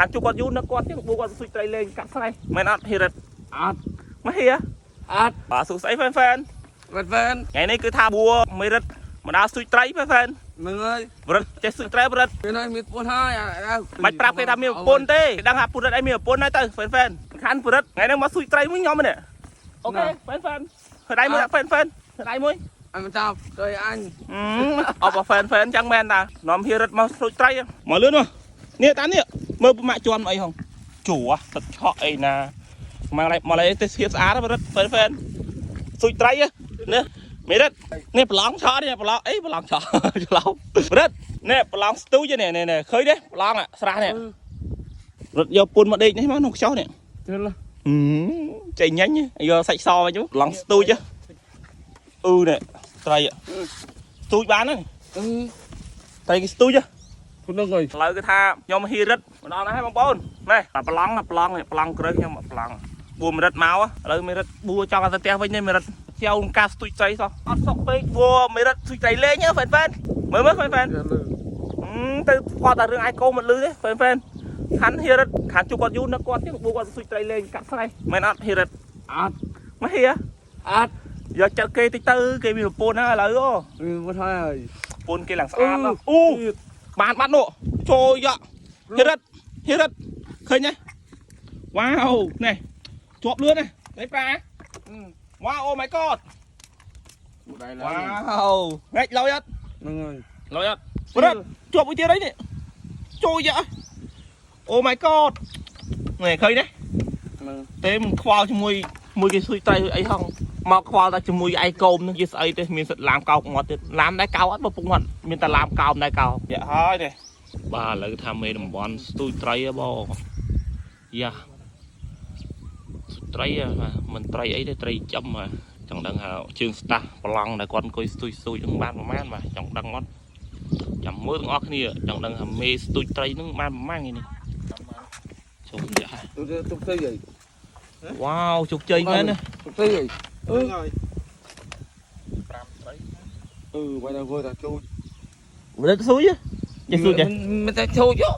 ខានជួបគាត់យូរនឹកគាត់ទៀតបួគាត់ស៊ុយត្រីលេងកាត់ស្រេះមែនអត់ហ៊ីរិត អត់ មកហៀ អត់ បាទសួស្តី fan fan វ៉ាត់វ៉ាន ថ្ងៃនេះគឺថាបួមេរិតមកដល់ស៊ុយត្រី fan fan ហ្នឹងហើយ បរិតចេះស៊ុយត្រីបរិត មានហើយមានពុនហើយអា បាច់ប្រាប់គេថាមានប្រពន្ធទេគេដឹងថាពុរិតឯងមានប្រពន្ធហើយទៅ fan fan ខានពុរិតថ្ងៃនេះមកស៊ុយត្រីមួយខ្ញុំនេះ OK fan fan ធ្វើដៃមួយ fan fan ធ្វើដៃមួយ អញចាប់ទៅអញ អប fan fan ចឹងមែនតានាំហ៊ីរិតមកស៊ុយត្រីមកលឿនមកនេះតានេះមើលប្រមាក់ជន់អីហងជួទឹកឆក់អីណាមកឡៃមកឡៃទេសភាពស្អាតបរិត fan fan ស៊ុយត្រីនេះមេរិតនេះប្រឡងឆក់នេះប្រឡងអីប្រឡងឆក់ច្រឡំបរិតនេះប្រឡងស្ទូចនេះនេះឃើញទេប្រឡងស្រះនេះ រត់យកពុនមកដេកនេះមកក្នុងខ្ចោះនេះ ជិល ចេញញ៉ាញ់យកសាច់សមកជុឡងស្ទូចអឺនេះត្រីស្ទូចបានហ្នឹង អឺ ត្រីគេស្ទូចឥ ពុនហ្នឹងហើយ ឡូវគឺថាខ្ញុំហ៊ីរិតមកដល់ណាស់ហើយបងប្អូននេះប្រឡងប្រឡងនេះប្រឡងក្រឹសខ្ញុំប្រឡងបួមរិតមកឥឡូវមេរិតបួចង់ឲ្យទៅផ្ទះវិញនេះមេរិតជាវការស្ទូចត្រីសោះអត់សុកពេកបួមេរិតស្ទូចត្រីលេង fan fan មើលមើល fan fan ទៅគាត់តែរឿងអាយកូមិនលឺទេ fan fan ខានហ៊ីរិតខានជួបគាត់យូរនឹកគាត់ទៀតបួគាត់ស្ទូចត្រីលេងកាត់ស្រេះមែនអត់ហ៊ីរិត អត់ មកហៀ អត់ យកចិត្តគេតិចទៅគេមានប្រពន្ធហើយឥឡូវអូ មានពុនហើយ ប្រពន្ធគេឡើងស្អាតណាស់អូបានបាត់នោះចូលយកហ៊ីរិតហ៊ីរិតឃើញទេវ៉ាវនេះជាប់លឿនណានេះប្រាវ៉ាវអូ my god ដែរ វ៉ាវងែកលយអត់ ហ្នឹងហើយ លយអត់ប្រឹកជាប់មួយទៀតហើយនេះចូលយកអូ my god នេះឃើញទេ ហ្នឹង ទេមិនខ្វល់ជាមួយមួយគេស៊ុយត្រីអីហងមកខ្វល់តែជាមួយឯកោមនឹងជាស្អីទេមានសិទ្ធឡាមកោកមាត់ទៀតឡាមដែរកោអត់បើពុកមាត់មានតែឡាមកោមដែរកោយ៉ាហើយនេះបាទឥឡូវថាមេតំបន់ស្ទូចត្រីហ៎បងយ៉ាស្ទូចត្រីហ៎បាទមិនត្រីអីទេត្រីចំបាទចង់ដឹងថាជើងស្តាស់ប្រឡងដែលគាត់អង្គុយស្ទូចស្ទូចហ្នឹងបានប្រហែលបាទចង់ដឹងអត់ចាំមើលទាំងអស់គ្នាចង់ដឹងថាមេស្ទូចត្រីហ្នឹងបានប្រហែលនេះចូលយ៉ា ទៅទៅទៅអី វ៉ាវជោគជ័យមែនណា ទៅអីអឺ ហ្នឹងហើយ5ត្រី អឺបើដល់គាត់ថាចូល មិនដឹងស៊ូយចេះស៊ូចេះ មិនតែចូលចុះ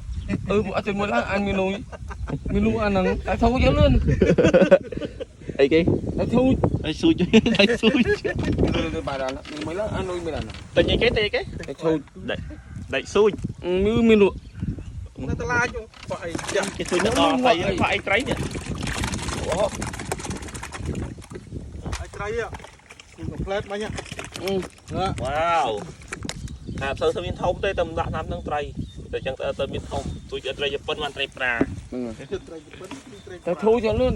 អឺអត់ជាមួយឡើងអញមាននុយមាននុយអាហ្នឹងតែចូលយកលឿន អីគេ តែចូល អីស៊ូយអីស៊ូយ លឿនបាទដល់មួយឡើងអានុយមានអាហ្នឹង តែញីគេតែគេ តែចូល ដេកស៊ូយ មាននុយ នៅតឡាចបើអីចា គេស៊ូយដល់ត្រីផាអីត្រីនេះ អូ អីត្រីគឺកំផ្លែតមិញ វ៉ាវថាទៅទៅមានធំទេតែមិនដាក់ណាំនឹងត្រីតែចឹងទៅទៅមានធំស៊ូយត្រីជប៉ុនបានត្រីប្រា ហ្នឹង ត្រីជប៉ុនត្រី តែធូរចលឿន